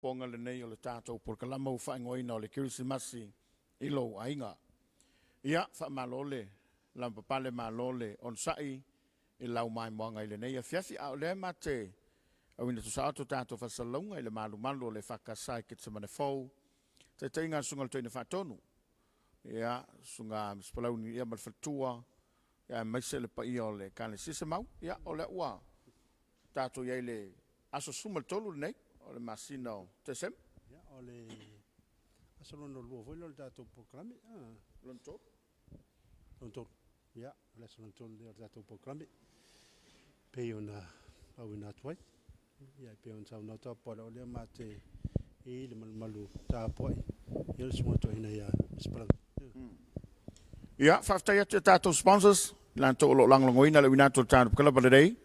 Poga lenei o le tatou polokalama ua faaigoaina o le Kerisimasi i lou aiga. Ia, faamalo le lavapapale, malo le onosai i lau maimoaga i lenei afiafi. A o lea ma te auina tusa atu tatou faasalalauga i le malumalu o le EFKS i Kitisamane fou, taitaiga a le Susuga i le Toeaina Faatonu, ia, Susuga Mr. Palauli ia ma le faletua, ia aemaise le paia o le Ekalesia. Semau, ia o lea ua tatou i ai i le aso 13 lenei o le masina o Tesema. Ia, o le aso lona lua foi lea o le tatou polokalame. Lona tolu. Lona tolu. Ia, o le aso lona tolu lea o le tatou polokalame, pei ona auina atu ai. Ia, e pei ona saunoa Tapaala, o lea mate i le malumalu tapuai, ia le susuga toeaina ia Mr. Palauli. Ia, faafetai atu i tatou sponsors, i latou o lo o lagolagoina le auina atu o le tatou polokalame lenei,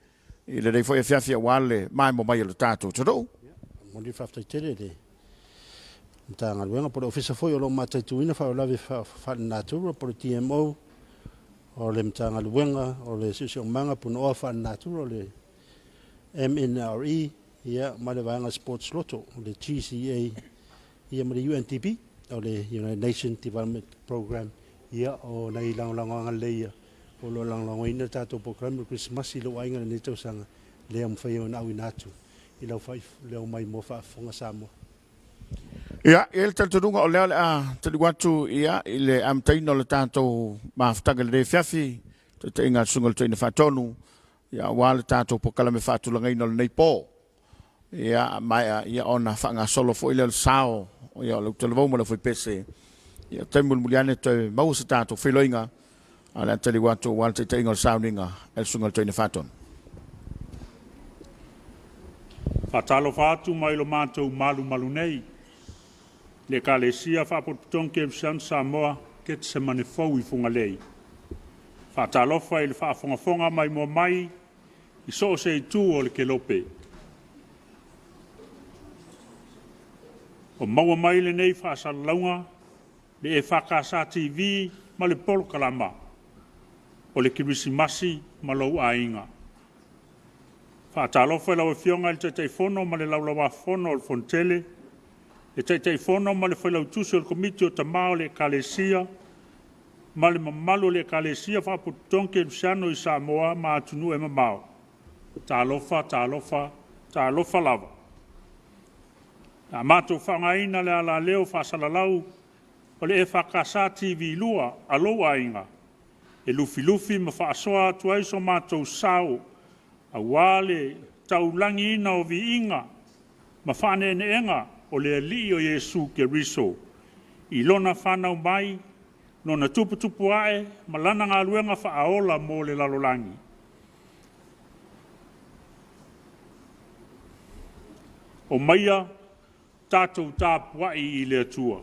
i lenei foi afiafi aua le maemo mai o le tatou atunuu. Ia, momoli le faafetai tele i le Matagaluega po o le Ofisa foi o lo o mataituina faalavelave faale-natura po o le DMO, o le Matagaluega o le Siosiomaga Punaoa Faalenatura o le MNRE, ia, ma le Vaega Sports Lotto, o le GCA, ia ma le UNDP, o le United Nations Development Programme. Ia, o nai lagolagoaga lelei ia o lo o lagolagoina le tatou polokalame o le Kerisimasi i lou aiga i lenei tausaga, lea mafai ona auina atu i lau leo maimoa faafofoga Samoa. Ia, e i ai le talitonuga o lea o le a taliu atu ia, i le amataina o le tatou mafutaga i lenei afiafi, taitaiga a le Susuga i le Toeaina Faatonu, ia, aua le tatou polokalame faatulagaina o lenei po. Ia, maea ia ona faagasolo foi lea o le sao ia, o le utalavou ma le aufaipese. Ia, taimi mulimuli ane toe maua se tatou feiloaiga, a o le a taliu atu aua le taitaiga o le sauniga e le Susuga i le Toeaina Faatonu. Faatalofa atu mai lo matou malumalu nei, le Ekalesia Faapotopotoga Kerisiano Samoa, Ketisemane fou i Fugalei. Faatalofa i le faafogafoga maimoa mai i so o se itu o le kelope. O maua mai lenei faasalalauga le EFKS TV ma le polokalama o le Kerisimasi ma lou aiga. Faatalofa i lau Afioga i le Taitaifono ma le Laulau-a-Fono o le Fonotele, le Taitaifono ma le Failautusi o le Komiti o Tama o le Ekalesia, ma le mamalu o le Ekalesia Faapotopotoga Kerisiano i Samoa ma atunuu e mamao. Talofa, talofa, talofa lava. A matou faaaogaina le alaleo faasalalau o le EFKS TV2 a lou aiga, e lufilufi ma faasoa atu ai so matou sao aua le taulagiina o viiga ma faaneeneega o le Alii o Iesu Keriso i lona fanau mai, lona tuputupu ae ma lana galuega faaola mo le lalolagi. O maia tatou tapuai i le Atua.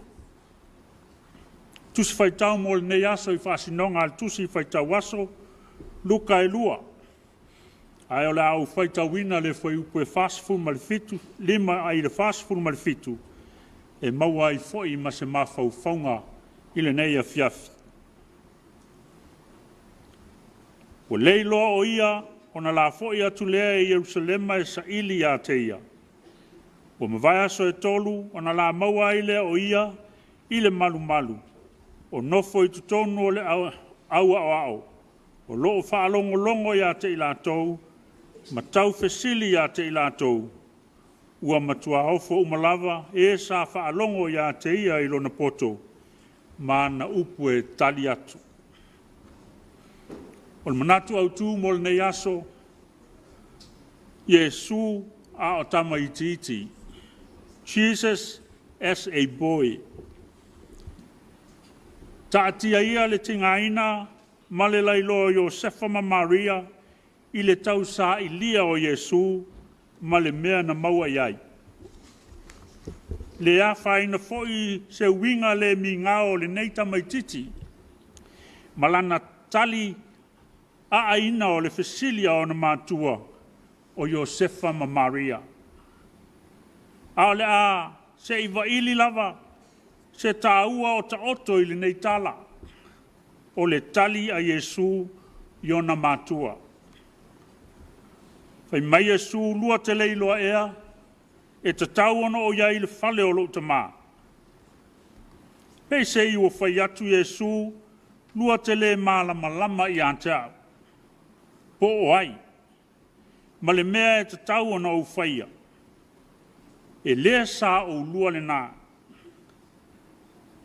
Tusi Faitau mo lenei aso i faasinoga a le Tusi Faitau Aso Luka e 2, ae o le a ou faitauina le fuaiupu e 47 5 i le 47 e maua ai foi ma se mafaufauga i lenei afiafi. Ua le iloa o ia ona lafo'i atu lea e Ierusalema e saili ia te ia. Ua mavae aso e tolu ona la maua ai lea o ia i le malumalu, o nofo i totonu o le au aoao, o lo o faalogologo ia te i latou ma taufesili ia te i latou. Ua matua ofo uma lava e sa faalogo ia te ia i lona poto ma ana upu e tali atu. O le manatu autu mo lenei aso, Iesu a o tamaitiiti. Jesus as a boy. Taatia ia le tigaina ma le lailoa o Iosefa ma Maria i le tausailia o Iesu ma le mea na maua i ai. Le afaina foi se uiga le migao o lenei tamaitiiti ma lana tali aaina o le fesili a ona matua o Iosefa ma Maria. A o le a se i vaili lava se taua o taoto i lenei tala, o le tali a Iesu i ona matua. Fai mai Iesu, lua te le iloa ea, E tatau ona ou i ai i le fale o lou Tamā? Peisei ua fai atu Iesu, lua te le malamalama ia te au, po o ai, ma le mea e tatau ona ou faia. E le sa oulua lena.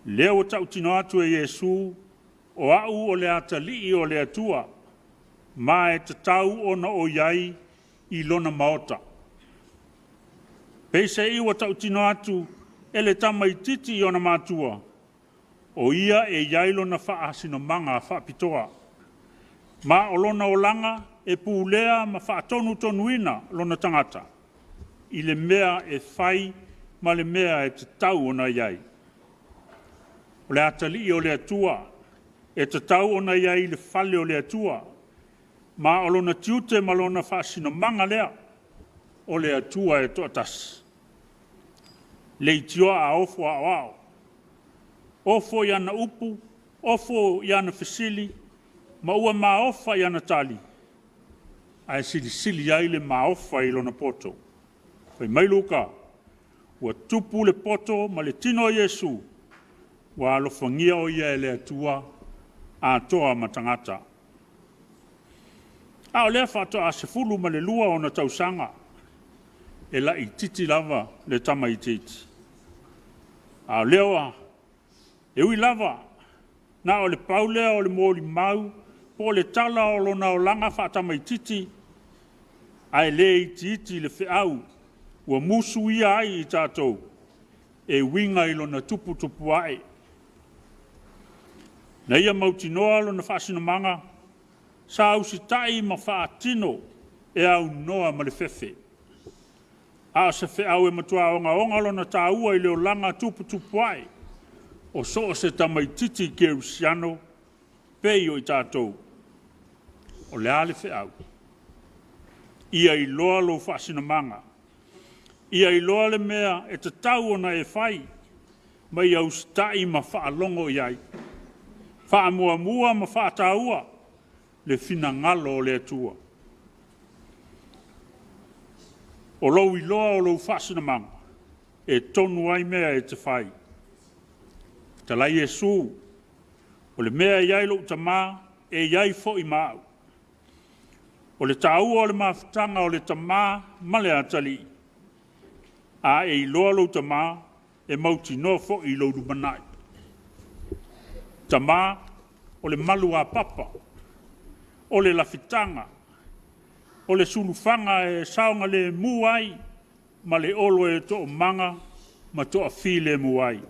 Lea ua tautino atu e Iesu, o au o le atalii o le Atua, ma e tatau ona o i ai i lona maota. Peisei ua tautino atu e le tamaitiiti i ona matua, o ia e i ai lona faasinomaga faapitoa, ma o lona olaga e pulea ma faatonutonuina lona tagata i le mea e fai ma le mea e tatau ona i ai. O le atalii o le Atua e tatau ona i ai i le fale o le Atua, ma o lona tiute ma lona faasinomaga lea o le Atua e toatasi. Leitioa a ofo aoao, ofo i ana upu, ofo i ana fesili, ma ua maofa i ana tali, ae silisili ai le maofa i lona poto. Fai mai Luka, ua tupu le poto ma le tino o Iesu, ua alofagia o ia e le Atua atoa ma tagata. A o lea faatoa 12 ona tausaga, e laititi lava le tamaitiiti. A o lea e ui lava na o le pau lea o le molimau po o le tala o lona olaga faatamaitiiti, ae le itiiti le feau ua musuia ai i tatou e uiga i lona tuputupuae. Na ia mautinoa lona faasinomaga sa usitai ma faatino e aunoa ma le fefe. A o se feau e matua ogaoga lona taua i le olaga tuputupuae o so o se tamaitiiti kerisiano pei o i tatou. O le a le feau? Ia iloa lou faasinomaga. Ia iloa le mea e tatau ona e fai, ma ia usitai ma faalogo i ai. Faamuamua ma faataua le finagalo o le Atua. O lou iloa o lou faasinomaga, e tonu ai mea e te fai. Fetalai Iesu, o le mea e i ai lou Tamā, e i ai foi ma au. O le taua o le mafutaga o le Tamā ma le atalii, a e iloa lou Tamā, e mautinoa foi lou lumanai. Tamā, o le maluapapa, o le lafitaga, o le sulufaga e saogalemu ai ma le olo e toomaga ma toafilemu ai.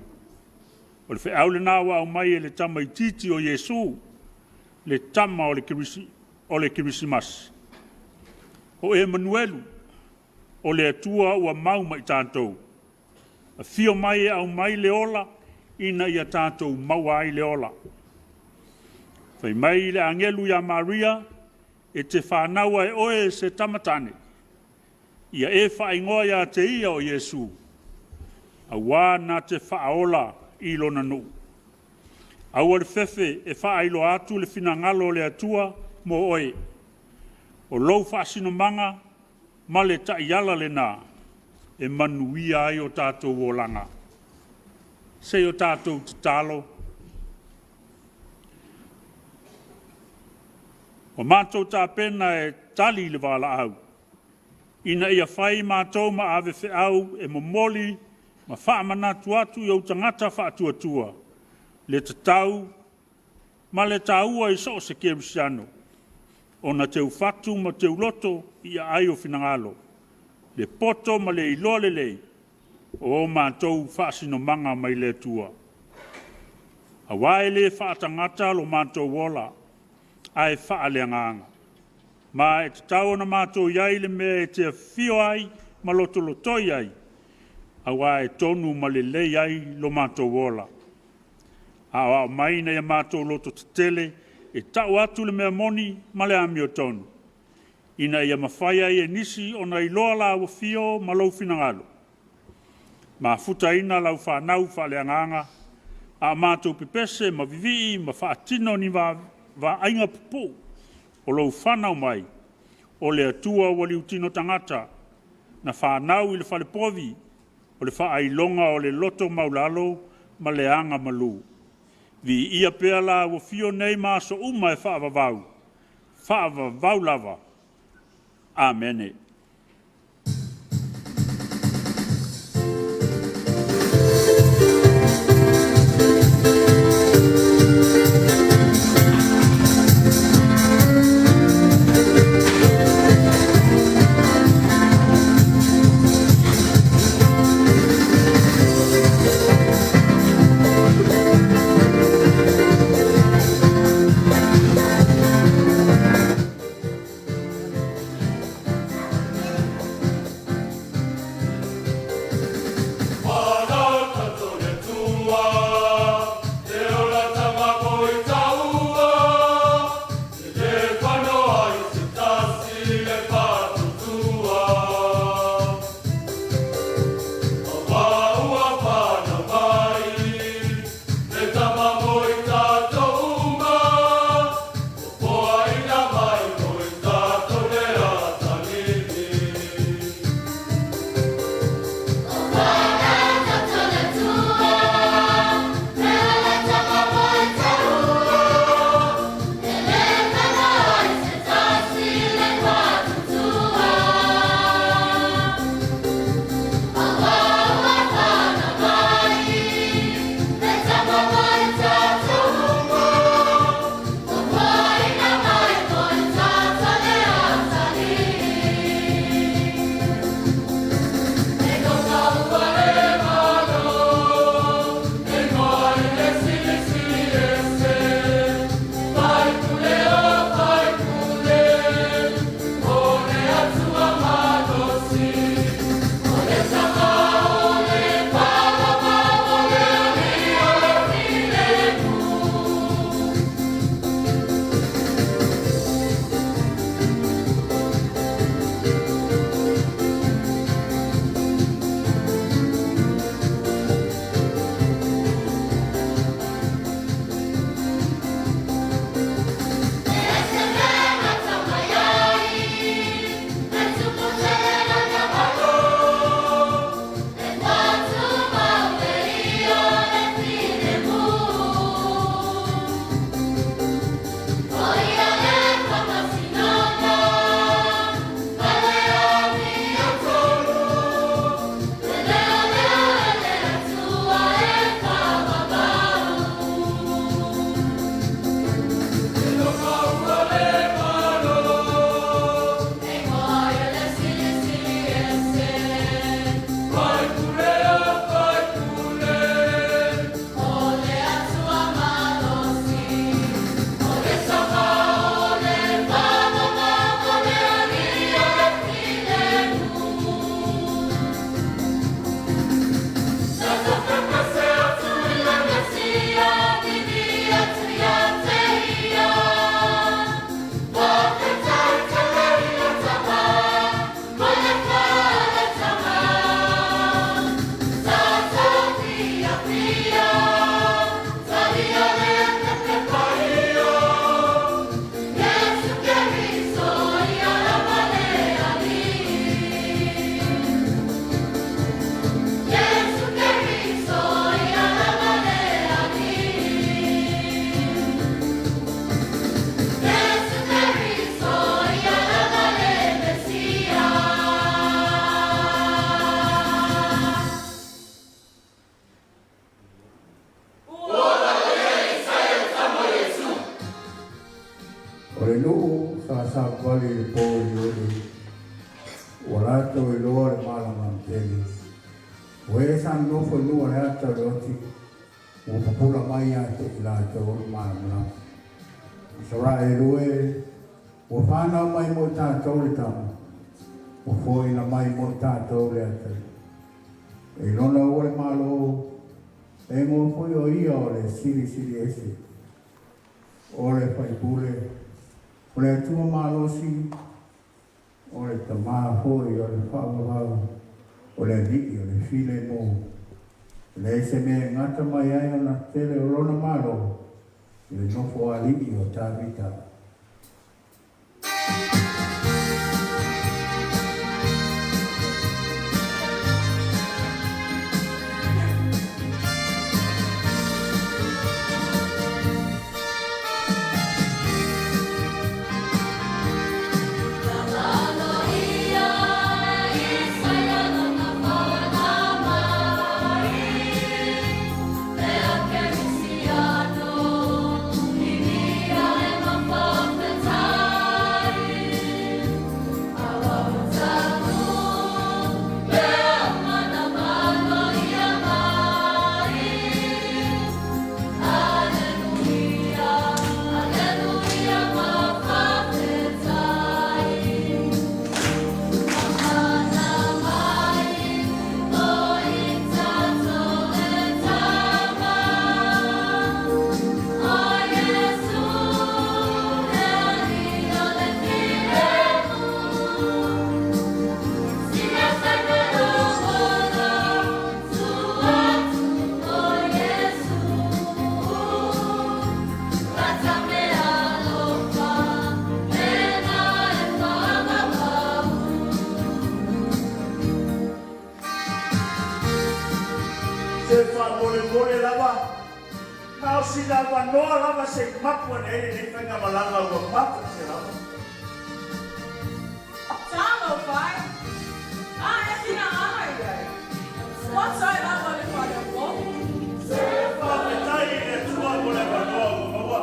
O le feau lena ua aumai e le tamaitiiti o Iesu, le tama o le Kerisimasi. O Emanuelu, o le Atua ua mau ma i tatou. Afio mai e aumai le ola ina ia tatou maua ai le ola. Fai mai le agelu ia Maria, e te fanau e oe se tamatane, ia e faaigoa ia te ia o Iesu, auā na te faaola i lona nuu. Aua le fefe e faailoa atu le finagalo o le Atua mo oe. O lou faasinomaga ma le taiala lena e manuia ai o tatou olaga. Se i o tatou tatalo. Ua matou tapena e tali le valaau, ina ia fai matou ma ave feau e momoli ma faamanatu atu i ou tagata faatuatua, le tatau ma le taua i so o se kerisiano, ona teufatu ma teuloto i aai o finagalo, le poto ma le iloa lelei o o matou faasinomaga mai le Atua. Auā e le faatagata lo matou ola, ae faaleagaga. Ma e tatau ona matou i ai le mea e te afio ai ma lotolotoi ai, auā e tonu ma lelei ai lo matou ola. Aoao mai ina ia matou loto tetele e tau atu le mea moni ma le amiotonu, ina ia mafai ai e nisi ona iloa lau afio ma lou finagalo. Mafutaina lau fanau faaleagaga, a o matou pepese ma vivii ma faatino ni vaaiga pupuu o lou fanau mai, o le Atua ua liutino tagata, na fanau i le falepovi, o le faailoga o le loto maulalo ma le aga malu. Viia pea la ua fio nei ma aso uma e faavavau, faavavau lava. Amene. O le nuu sa savavali i le po olioli, ua latou iloa le malamalama tele. O e sa nonofo i luga o le ata o le oti, ua pupula mai ia te i latou le malamalama. Isaraelu e, ua fanau mai mo i tatou le tama, ua foaina mai mo i tatou le atalii. E i lona ua le Malo, e igoa foi o ia o le Silisili Ese, o le Faipule, o le Atua malosi, o le Tama foi o le faavavau, o le Alii o le filemu. E leai se mea e gata mai ai ona tele o lona Malo i le nofoalii o Tavita. Se faamolemole lava, na o sina avanoa lava se i mapu ane ai lenei faigamalaga ua mafatia lava. Talofa e! A e finagalo i ai? Ua toe lava le faleupolu. Se faafetai i le Atua mo le avanoa ua maua.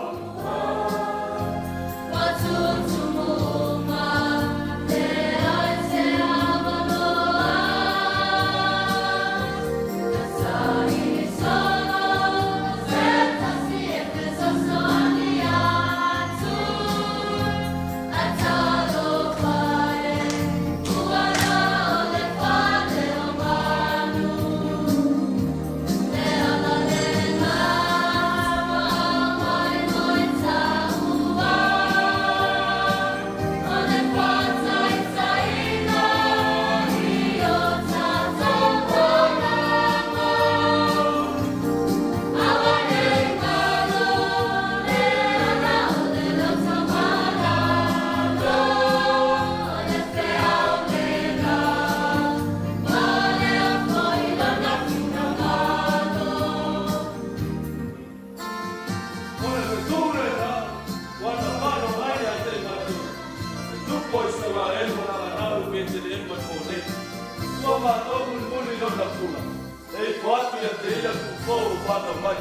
O le fetu lena ua na fano mai ia te matou, le Tupu o Isaraelu ma lana i Petelehema i Monei. Ua matou mulimuli i lona pula, e ifo atu ia te ia tuufou o fanau mai.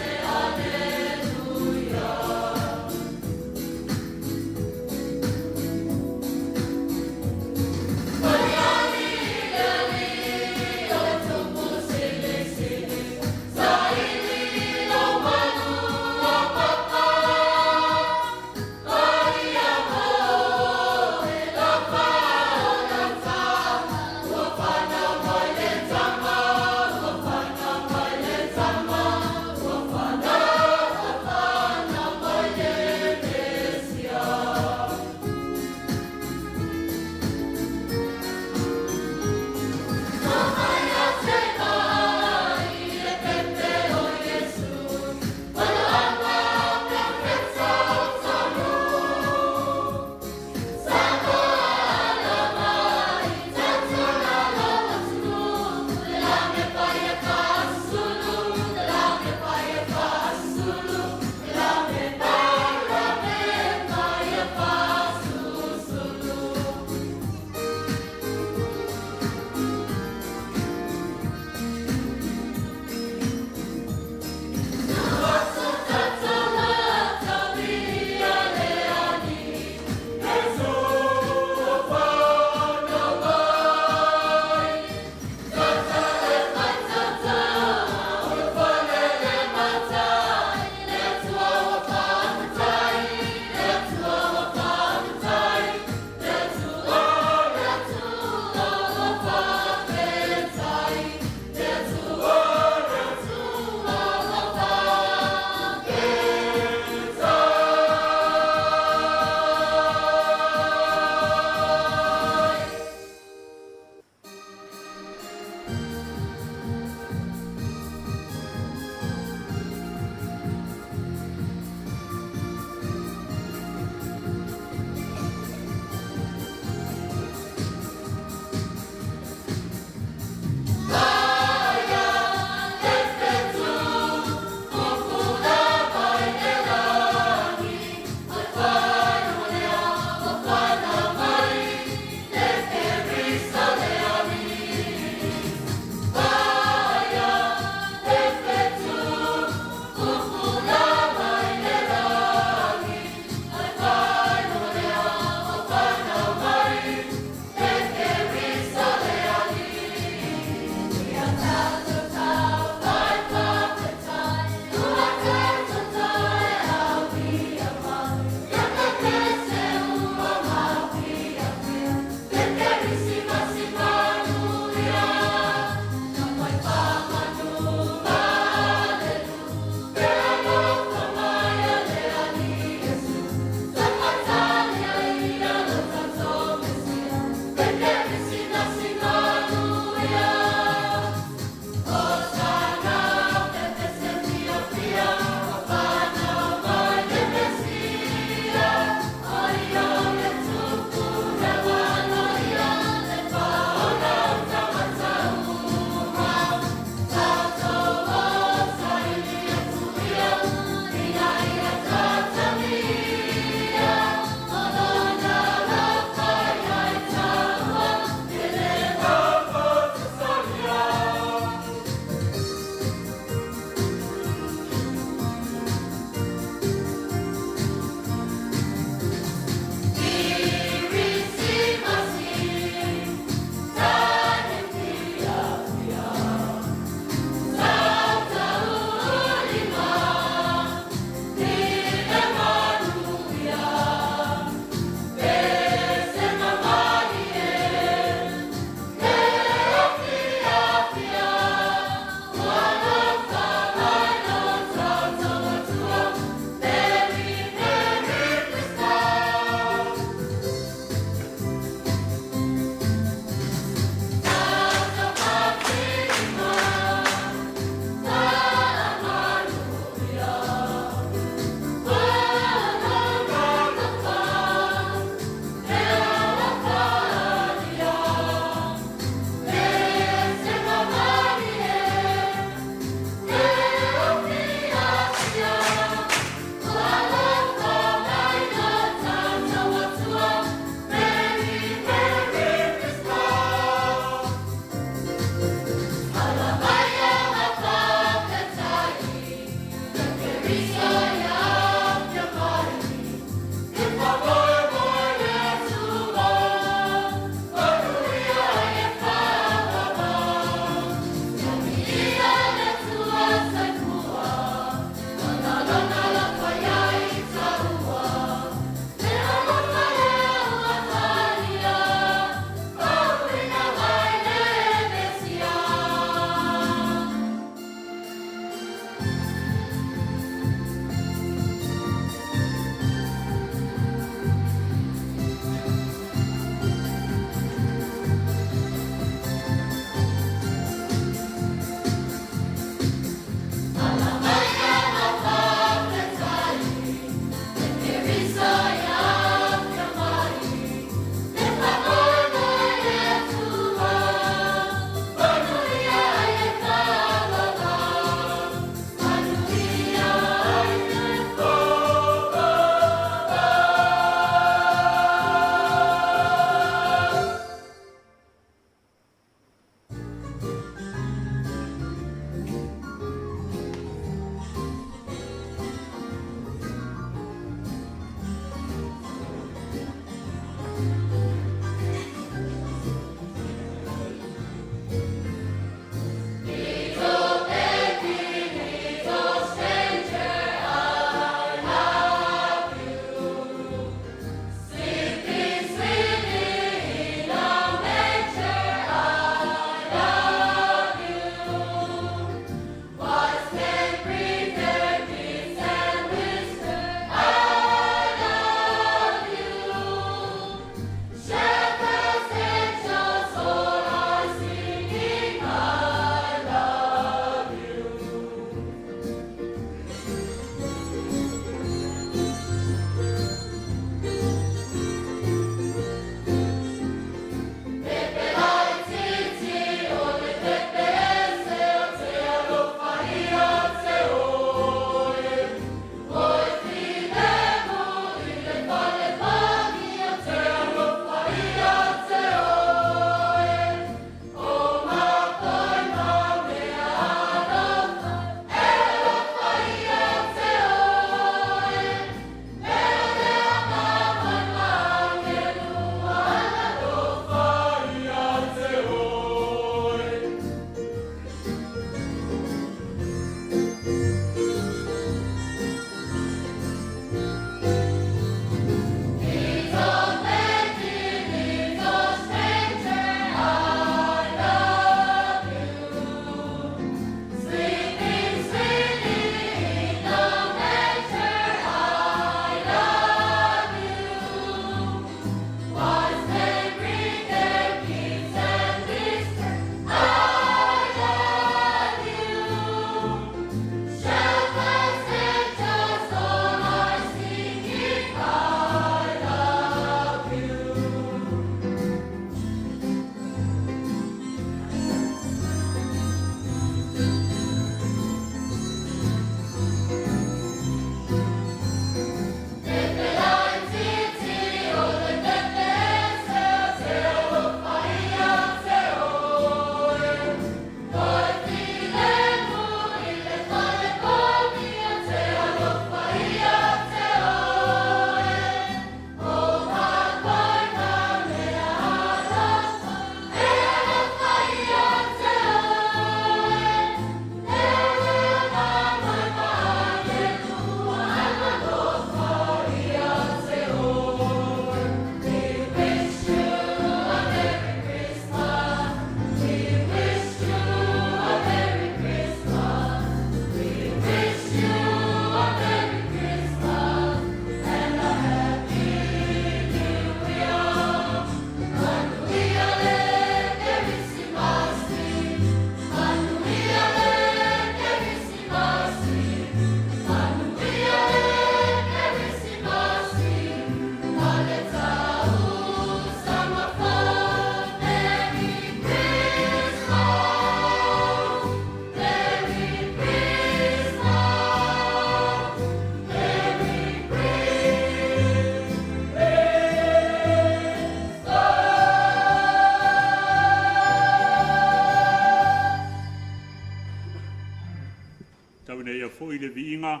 Ia fo'i le viiga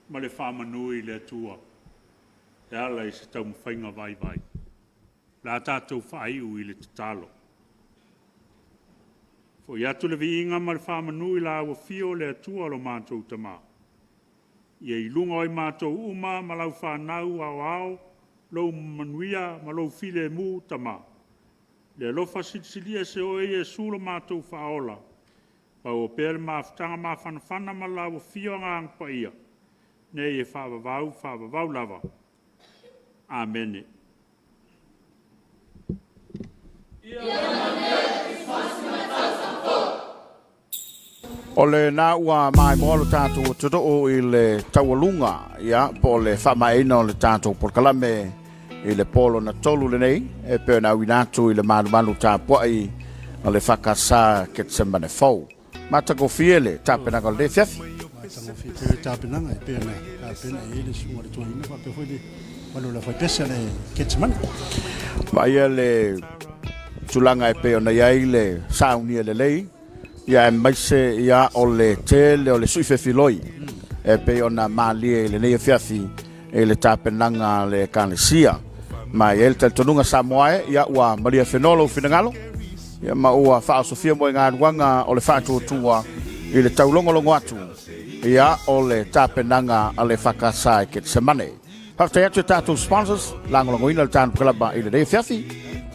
ma le faamanu i le Atua e ala i se taumafaiga vaivai. O le a tatou faaiu i le tatalo. Fo'i atu le viiga ma le faamanu i la Afio o le Atua lo matou Tamā. Ia i luga o ai matou uma ma lau fanau aoao, lou manuia ma lou filemu Tamā. Le alofa silisilia se o e Iesu lo matou faaola, maua pea le mafutaga mafanafana ma lau afio Agaga Paia, nei e faavavau, faavavau lava. Amene. O lena ua maimoa lo tatou atunuu i le taualuga, ia, po o le faamaeaina o le tatou polokalame i le po lona tolu lenei, e pei ona auina atu i le malumalu tapuai o le EFKS Ketsemane fou. Matagofie le tapenaga o lenei afiafi. Matagofie tele le tapenaga e pei ona tapena i ai le susuga i le toeaina faapea foi le mamalu o le aufaipese a le Ketsemane. Vaaia le tulaga e pei ona i ai le saunia lelei, ia aemaise ia o le tele o le sui fefiloi e pei ona malie i lenei afiafi i le tapenaga a le Ekalesia. Ma e i ai le talitonuga Samoa e, ia ua malie fenoa lou finagalo, ia ma ua faaosofia mo i galuega o le faatuatua i le taulogologo atu ia o le tapenaga a le EFKS i Ketsemane. Faafetai atu i tatou sponsors, lagolagoina le tatou polokalame i lenei afiafi.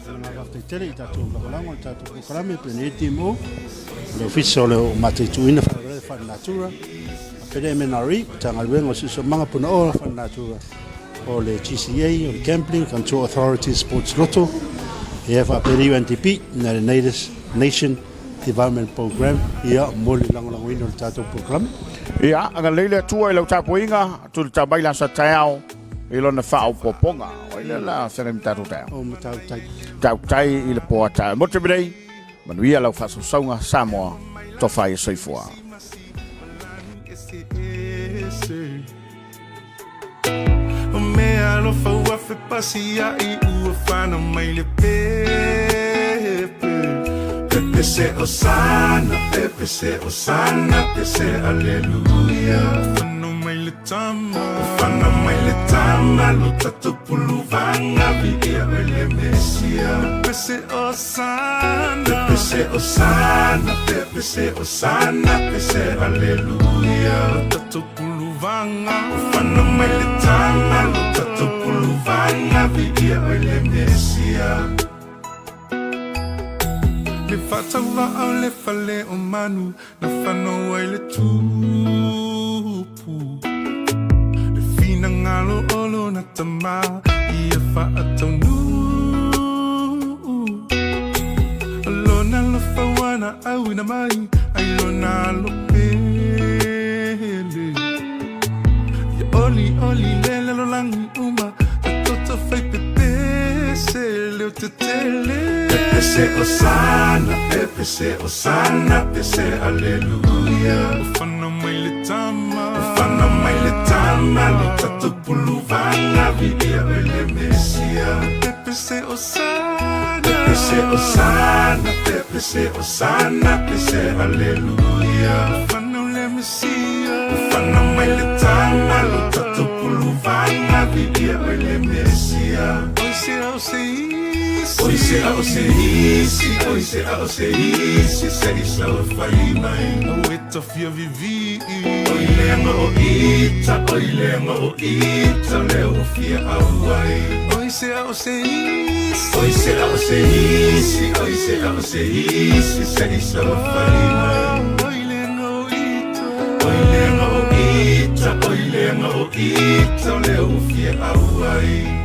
Faafetai tele i tatou lagolago i le tatou polokalame pe nei DMO, le Ofisa o le Mataituina Faalavelave Faalenatura, faapea le MNRE, Matagaluega o Siosiomaga Punaoa Faalenatura, o le GCA, o le Gambling Control Authority Sports Lotto, ia faapea le UNDP, United Nation Development Program, ia mo le lagolagoina o le tatou polokalame. Ia, agalelei le Atua i lau tapuaiga, tulita mai le aso a taeao i lona faaopoopoga. O ai lea la feagai ma tatou taeao? O Matautai. Tautai i le po a taeao. Mo le taimi nei, manuia lau faasausauga Samoa, tofa ia soifua. O mea alofa ua fepasia'i ua fanau mai le pepe. Pepe se Osana, pepe se Osana, pe se Aleluia. Fanau mai le tama, fanau mai le tama, lo tatou puluvaga viia oe le Mesia. Pepe se Osana, pepe se Osana, pepe se Osana, pe se Aleluia. Lo tatou puluvaga, fanau mai le tama, lo tatou puluvaga viia oe le Mesia. Le faatauvaa o le fale o manu na fanau ai le tupu. Le finagalo o lona tamā ia faataunuu. Lona alofa ua na auina mai ai lona alo pele. Ia olioli le lalolagi uma ta toto fai pepese leo tetele. Pepe se Osana, pepe se Osana, pe se Aleluia. O fanau mai le tama, o fanau mai le tama, lo tatou puluvaga viia oe le Mesia. Pepe se Osana, pepe se Osana, pepe se Osana, pe se Aleluia. O fanau le Mesia, o fanau mai le tama, lo tatou puluvaga viia oe le Mesia. Oi se ao se isi, oi se ao se isi, oi se ao se isi, se isa o fai mai. O e tafia vivi, oi leanga o ita, oi leanga o ita, le o fia au ai. Oi se ao se isi, oi se ao se isi, oi se ao se isi, se isa o fai mai. Oi leanga o ita, oi leanga o ita, oi leanga o ita, le o fia au ai.